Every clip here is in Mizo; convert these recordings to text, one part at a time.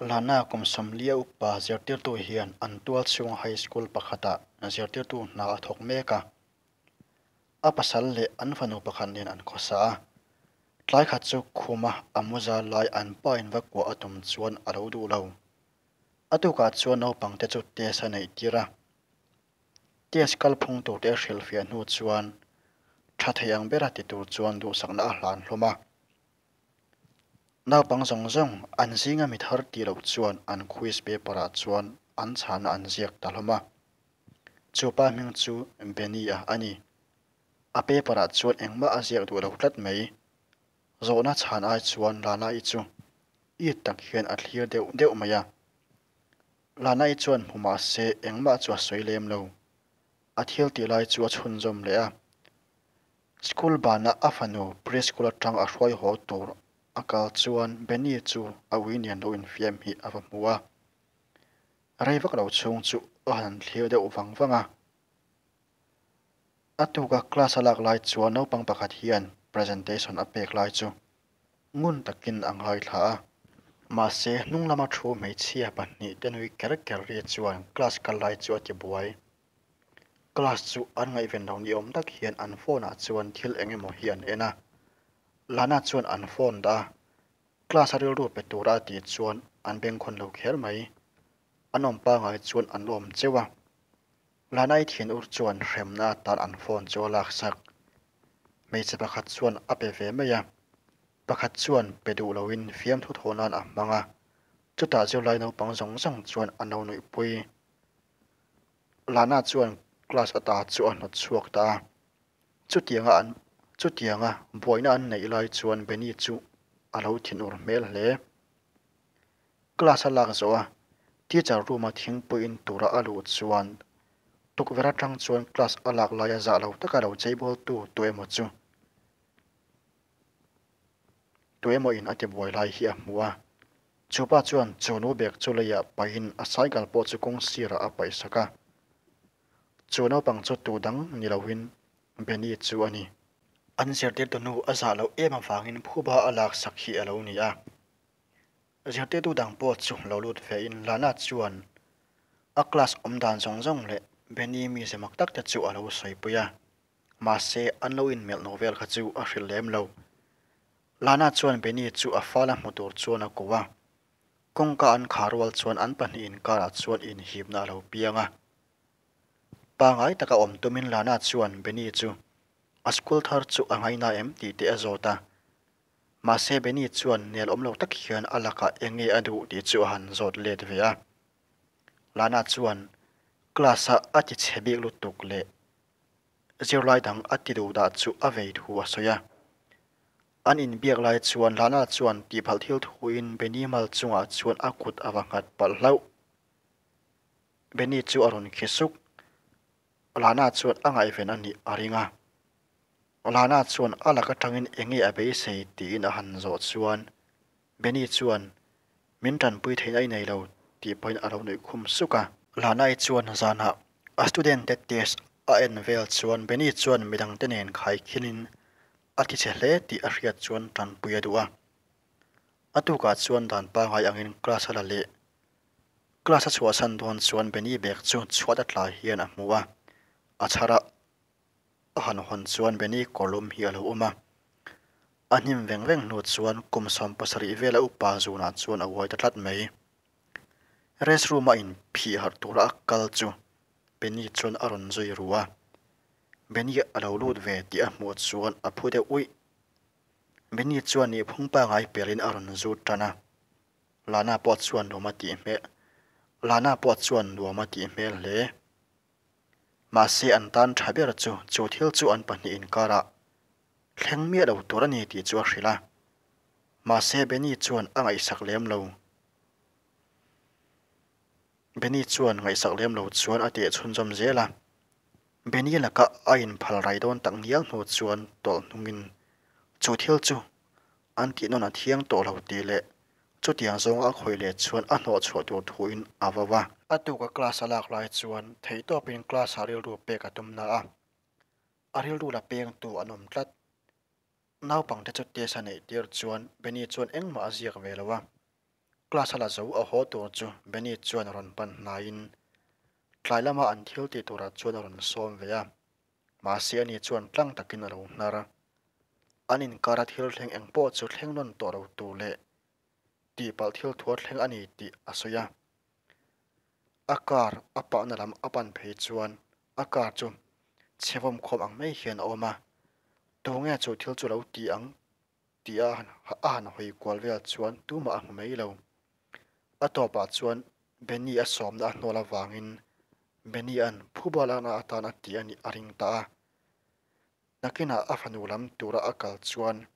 Lana kum 40 upa zirtirtu hian an tualchhung high school pakhatah zirtirtu hna a thawk mek a. A pasal leh an fanu pakhat nen an khawsa a. Tlai khat chu khuma a mu zal lai an pa in va kuah a tum chuan a lo duh lo. A tukah chuan naupangte chu test a neih tir a. Test kalphung turte a hrilhfiah hnu chuan tha thei ang bera ti tur chuan duhsakna a hlan hlawm a. Naupang zawng zawng an zinga mi thar tih loh chuan an quiz paper ah chuan an chhana an ziak ta hlawm a. Chu pa hming chu Benny-a a ni. A paper ah chuan engmah a ziak duh lo tlat mai. Zawhna chhan ai chuan Lana-i chu it tak hian a thlir deuh deuh mai a. Lana-i chuan hmu mah se engmah chu a sawi lem lo. A thil tih lai chu a chhunzawm leh a. School bana a fanu preschool atang a hruai haw tur a kal chuan Benny chu a ui nen lo infiam hi a va hmu a. Rei vak lo chhung chu a han thlir deuh vang vang a. A tuka class a lak lai chuan naupang pakhat hian presentation a pek lai chu ngun takin a ngaithla a. Mahse hnung lama thu hmeichhia pahnih te nui ker ker ri chuan class kal lai chu a ti buai. Class chu an ngaihven lo ni awm tak hian an phone ah chuan thil eng emaw hi an en a. Lana chuan an phone dah a, class a rilru pe tura a tih chuan an bengkhawn lo kher mai. An awm pangai chuan an awm cheuh a. Lana i thin ur chuan hremna atan an phone chu a laksak. Hmeichhe pakhat chuan a pe ve mai a, pakhat chuan pe duh loin fiamthu thawh nan a hmang a, chutah zirlai naupang zawng zawng chuan an lo nuihpui. Lana chuan class ata chu a hnawt chhuak ta a, chutianga an chutianga buaina an neih lai chuan Benny chu a lo thinur hmel hle. Class a lak zawh a, teacher room a thingpui in tura a luh chuan tukverh atang chuan class a lak laia zah lo taka lo cheibawl tu tu emaw chu tu emaw in a ti buai lai hi a hmu a. Chu pa chuan chu nu bag chu leiah paihin a cycle pawh chu kawng sirah a paih sak a. Chu naupang chu tu dang ni loin Benny chu a ni. An zirtirtu nu a zah loh em avangin phuba a lak sak hi a lo ni a. Zirtirtu dang pawh chu lo lut vein Lana chuan a class awm dan zawng zawng leh Benny mize mak tak te chu a lo sawipui a. Mahse an lo inmelh no vel kha chu a hrilh lem lo. Lana chuan Benny chu a fala hmu tur chuan a ko a. Kawngka an khar rual chuan an pahnih inkarah chuan inhipna a lo piang a. Pangai taka awm tumin Lana chuan Benny chu a school thar chu a ngaina em tih te a zawt a. Mahse Benny chuan nel awm lo tak hian a lakah eng nge a duh tih chu a han zawt let ve a. Lana chuan class-a a ti chhe bik lutuk leh zirlai dang a ti duh dah chu a vei thu a sawi a. An inbiak lai chuan Lana chuan tihpalh thil thuin Benny mal chungah chuan a kut a va nghat palh hlauh. Benny chu a rawn khi suk. Lana chuan a ngaihven a nih a ring a. Lana chuan a lak atangin eng nge a beisei tiin a han zawh chuan Benny chuan min tanpui theihna i nei lo tih pawhin a lo nuih khum suk a. Lana-i chuan zanah a student te test a en vel chuan Benny chuan midangte nen khaikhinin a ti chhe hle tih a hriat chuan tanpui a duh a. A tukah chuan dan pangai angin class a la leh. Class a chhuahsan dawn chuan Benny bag chu chhuat a tlai hian a hmu a, a chhar a a han hawn chuan Benny kawrlum hi a lo awm a. A hnim veng veng hnu chuan kum 70 vela upa zunah chuan a uai ta tlat mai. Restroom a inphih harh tura a kal chu Benny chuan a rawn zui ru a. Benny a lo lut ve tih a hmuh chuan a phu deuh uih. Benny chuan nihphung pangai pelin a rawn zut tan a. Lana pawh chuan nuam a tih hmel Lana pawh chuan nuam a tih hmel hle. Mahse an tan tha ber chu chu thil chu an pahnih inkarah thleng miah lo tur a ni tih chu a hrilh a. Mahse Benny chuan a ngaihsak lem lo. Benny chuan ngaihsak lem lo chuan a teh chhunzawm zel a. Benny laka a inphal rai dawn tak ngial hnu chuan tawlh hnungin chu thil chu an tih nawn a thiang tawh lo tih leh chutiang zawnga a khawih leh chuan a hnawh chhuah tur thuin a vau a. A tuka class a lak lai chuan theihtawpin class ah rilru pek a tum na a, a rilru la pengtu an awm tlat. Naupangte chu test a neih tir chuan Benny chuan engmah a ziak ve lo a. Class a la zo a haw tur chu Benny chuan rawn pan hnaiin tlai lama an thil tih turah chuan a rawn sawm ve a, mahse ani chuan tlang takin a lo hnar a. An inkara thil thleng eng pawh chu thleng nawn tawh lo tur leh tihpalh thil thuar thleng a ni tih a sawi a. A car a pahna lam a pan phei chuan a car chu chhevawm khawm ang mai hian a awm a, tunge chu thil chu lo ti ang tih a a han hawi kual vel chuan tumah a hmu mai lo. A tawpah chuan Benny a sawmna a hnawl avangin Benny-a'n phuba lakna atan a ti a nih a ring ta a. Nakinah a fanu lam tura a kal chuan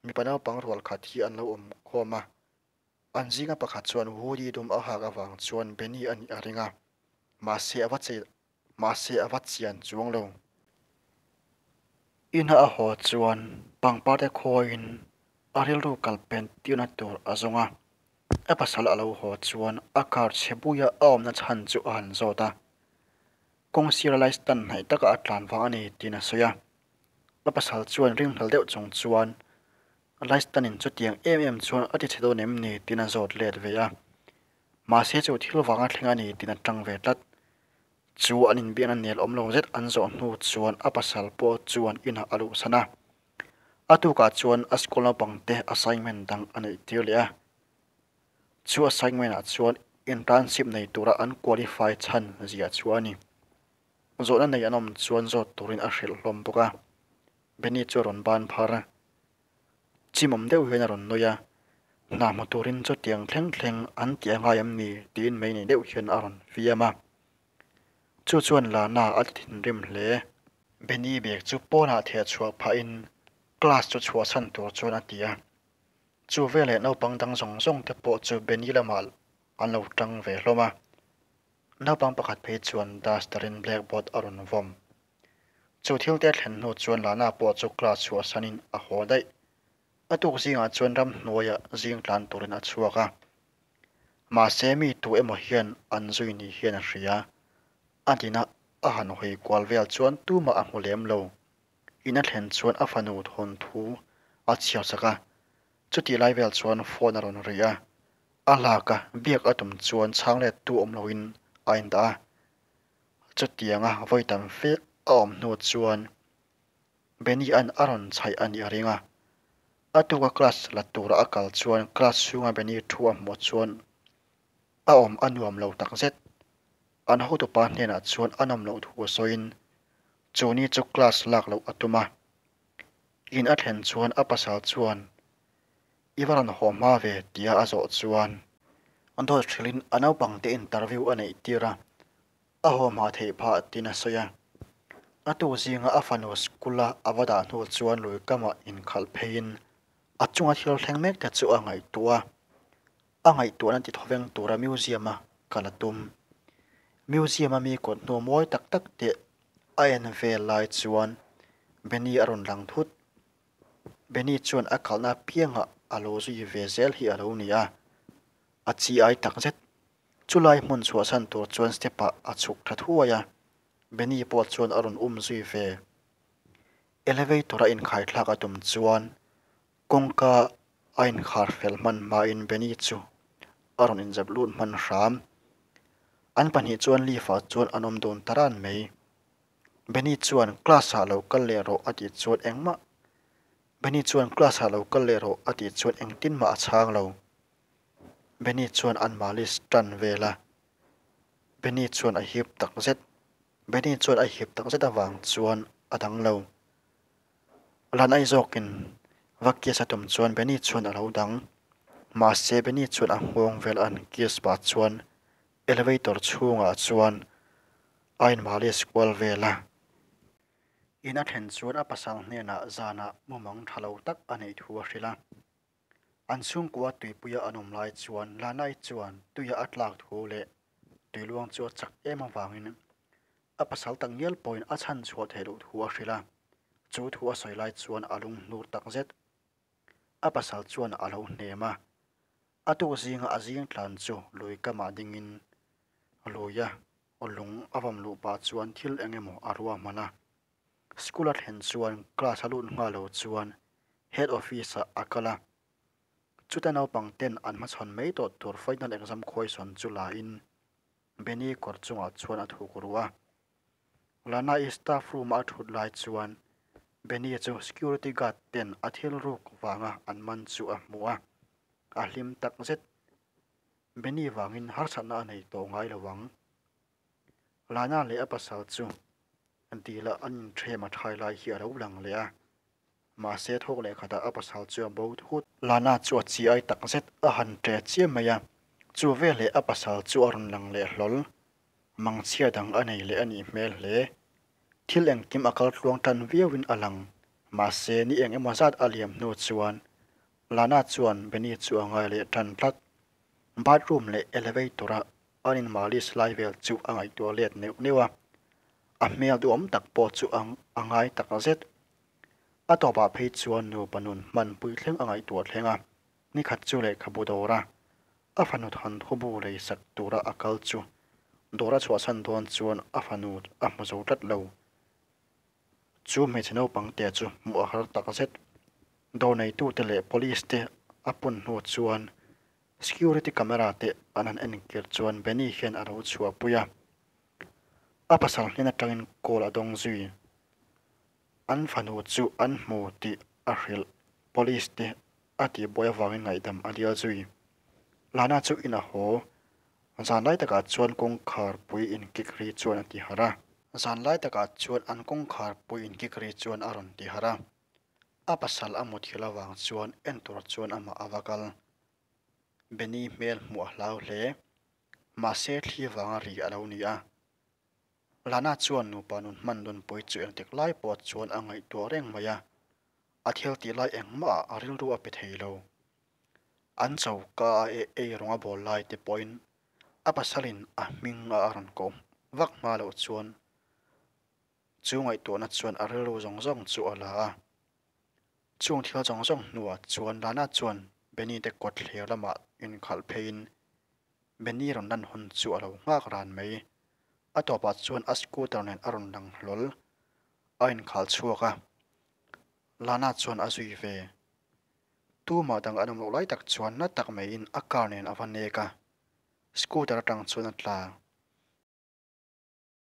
mipa naupang rual khat hi an lo awm khawm a. An zinga pakhat chuan hoodie dum a hak avang chuan Benny a nih a ring a, mahse a va che mahse a va chian chuang lo. Ina a haw chuan pangpar te khawiin a rilru kal pen tirna tur a zawng a, a pasal a lo haw chuan a car chhe buia a awmna chhan chu a han zawt a, kawng sira lai stand hnaih taka a tlan vang a ni tiin a sawi a, a pasal chuan ringhlel deuh chung chuan lai stand in chutiang em em chuan a ti chhe dawn em ni tiin a zawt let ve a. Mahse chu thil vanga thleng a ni tiin a tang ve tlat. Chu an inbiakna nel awm lo zet an zawh hnu chuan a pasal pawh chuan inah a luhsan a. A tukah chuan a school naupang te assignment dang a neih tir leh a. Chu assignment ah chuan internship nei tura an qualify chhan zia chu a ni. Zawhna nei an awm chuan zawt turin a hrilh hlawm bawk a. Benny chu a rawn ban phar a. Chimawm deuh hian a rawn nui a, hna hmu turin chutiang thleng thleng an tih a ngai em ni tiin mei nei deuh hian a rawn fiam a. Chu chuan Lana a ti thinrim hle. Benny bag chu pawnah theh chhuah phahin class chu chhuahsan tur chuan a ti a. Chu veleh naupang dang zawng zawng te pawh chu Benny lamah an lo tang ve hlawm a. Naupang pakhat phei chuan duster in blackboard a rawn vawm. Chu thil te thlen hnu chuan Lana pawh chu class chhuahsanin a haw daih. A tuk zingah chuan ramhnuaiah zing tlan turin a chhuak a. Mahse mi tu emaw hian an zui ni hian a hria. A dina a han hawi kual vel chuan tumah a hmu lem lo. In a thlen chuan a fanu thawnthu a chhiar chak a. Chutih lai vel chuan phone a rawn ri a. A lak a biak a tum chuan chhang let tu awm loin a indah a. Chutianga vawi tam fe a awm hnu chuan Benny-a'n a rawn chhaih a nih a ring a. A tuka class la tura a kal chuan class chhunga Benny thu a hmuh chuan a awm a nuam lo takzet. An hotupa hnenah chuan a nawm loh thu a sawiin chu ni chu class lak loh a tum a. In a thlen chuan a pasal chuan I va rawn haw hma ve tia a zawh chuan dawt hrilhin a naupangte interview a neih tir a, a haw hma theih phah tiin a sawi a. A tuk zinga a fanu school a a va dah hnu chuan lui kamah inkhalh pheiin a chunga thil thleng mek te chu a ngaihtuah a, a ngaihtuahna ti thawveng tura museum a kal a tum. Museum a mi kawt hnu mawi tak tak te a en vel lai chuan Benny a rawn lang thut. Benny chuan a kalna apiangah a lo zui ve zel hi a lo ni a, a chi ai tak zet. Chulai hmun chhuahsan tur chuan step ah a chhuk tha thuai a, Benny pawh chuan a rawn um zui ve. Elevator a inkhaithlak a tum chuan kawngka a inkhar fel hman hmain Benny chu a rawn inzep lut hman hram. An pahnih chuan lift ah chuan an awm dun ta ran mai. Benny chuan class ah lo kal leh rawh a tih chuan engmah Benny chuan class ah lo kal leh rawh a tih chuan engtin mah a chhang lo. Benny chuan an malis tan vel a. Benny chuan a hip tak zet. Benny chuan a hip tak zet avang chuan a dang lo. Lan ai zawkin va kiss a tum chuan Benny chuan a lo dang. Mahse Benny chuan a nghawng vel an kiss pah chuan Elevator chhungah chuan a inmalis kual vel a. In a thlen chuan a pasal hnenah zanah mumang tha lo tak a neih thu a hrilh a. An chhungkua tuipuia an awm lai chuan Lanai chuan tuia a tlak thu leh tuiluang chu a chak em avangin a pasal tak ngial pawhin a chhan chhuah theih loh thu a hrilh a. Chu thu a sawi lai chuan a lung hnur tak zet. A pasal chuan a lo hnem a. A tuk zinga a zing tlan chu lui kamah dingin luia lung a vawm luh pah chuan thil eng emaw a ruahman a. School a thlen chuan class a lut nghal lo chuan head office ah a kal a. Chuta naupang ten an hmachhawn mai tawh tur final exam question chu la in Benny kawr chungah chuan a thuk ru a. Lana-i staff room a a thut lai chuan Benny chu security guard ten a thil ruk vanga an man chu a hmu a, a hlim tak zet. Benny vangin harsatna a nei tawh ngai lo ang. Lana leh a pasal chu dil a an inthem a thai lai hi a lo lang leh a, mahse thawk leh khatah a pasal chu a bo thut. Lana chu a chi ai tak zet a han ṭe chiam mai a, chu veleh a pasal chu a rawn lang leh hlawl. Mangchhia dang a nei leh a nih hmel hle. Thil engkim a kal tluang tan viauin a lang, mahse ni eng emaw zat a liam hnu chuan Lana chuan Benny chu a ngai leh tan tlat. Bathroom leh elevator a an in malis lai vel chu a ngaihtuah let neuh neuh a, a hmel duhawm tak pawh chu ang a ngai tak zet. A tawpah phei chuan nupa nun hmanpui thleng a ngaihtuah thleng a, nikhat chu lehkhabu dawr a a fanu than thubu lei sak tura a kal chu dawr a chhuahsan dawn chuan a fanu a hmu zo tlat lo. Chu hmeichhe naupang te chu hmuh a har tak zet. Dawr neitute leh police te a pun hnu chuan security camera te an han enkir chuan Benny hian a lo chhuahpui a. A pasal hnen atangin call a dawng zui. An fanu chu an hmu tih a hrilh police te a tihbuai avangin ngaihdam a dial zui. Lana chu in a haw. Zan lai takah chuan kawngkhar pui inkik ri chuan a ti harh a. Zan lai takah chuan an kawngkhar pui inkik ri chuan a rawn ti harh a. A pasal a muthilh avang chuan en tur chuan amah a va kal. Benny hmel hmuh a hlau hle. Mahse thli vanga ri a lo ni a. Lana chuan nupa nun hman nunpui chu engtik lai pawh chuan a ngaihtuah reng mai a, a thil tih lai engmah a rilru a pe thei lo. An choka a ei rawng a bawl lai te pawhin a pasalin a hming a rawn koh vak hma loh chuan chu ngaihtuahna chuan a rilru zawng zawng chu a la a. Chung thil zawng zawng hnuah chuan Lana chuan Benny te kawt thlir lamah inkhalh pheiin Benny rawn lan hun chu a lo nghak ran mai. A tawpah chuan a scooter nen a rawn lang hlawl. A inkhal chhuak a, Lana chuan a zui ve. Tumah dang an awm loh lai tak chuan na tak maiin a car nen a va nek a, scooter atang chuan a tla.